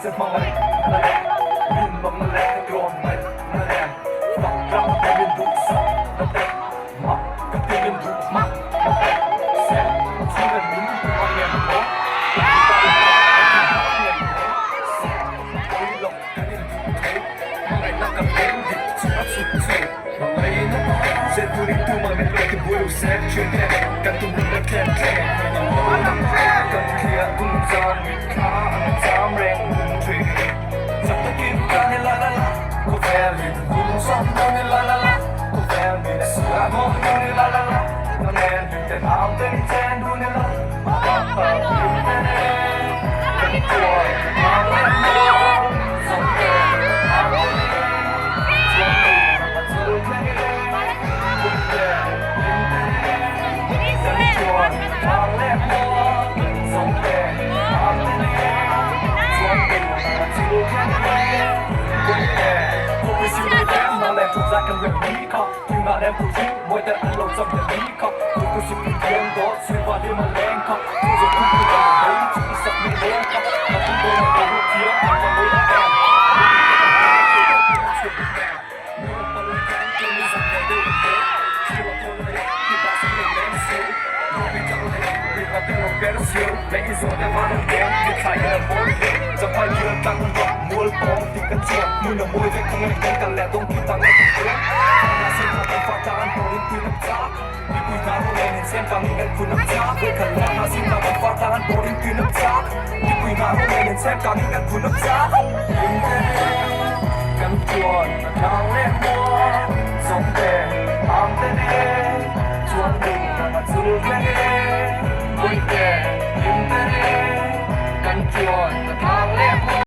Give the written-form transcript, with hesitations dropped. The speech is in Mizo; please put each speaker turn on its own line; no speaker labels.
che hmangaih na leh rinawmna leh ka tlawmngaih na nen fak tlak ka min duhsak na te mak ka ti min duh hmak na te se chhunga min duh ang em maw mipa in pa an ti hmak ang em maw se pui loh kan in duh tho hmangaihna kan leng dik chu a chhuk chu hmangaihna se turin tumah min lo ti buai lo se thian te kan tum reng reng thleng thleng kan thliah dun zan mitthla an cham reng hun thin chak takin kan i la la la khawvel in hun zawm dawn i la la la khawvel min suah dawn dawn i la la la ka nen hlim te nau ten i chen dun i la pa pa hlim te nen kan tuar nang leh maw zawm te nang te nen chuan tu a chul thleng e kum te hlim te nen kan tuar nang leh maw zawm te nang te nen chuan tu a chul thleng e kum te khawpui siu mai te nang leh thu zai kan rem ni kha Tunah lem phu hi mawi tel an lo cham tel ni kha Khurtu sipui thiam dawt suiva hlim a leng kha Tu zawk kum pui kan lo bei chu i sak min leng kha Ka tum dawn a boruak thiam an va mawi ang em Chuan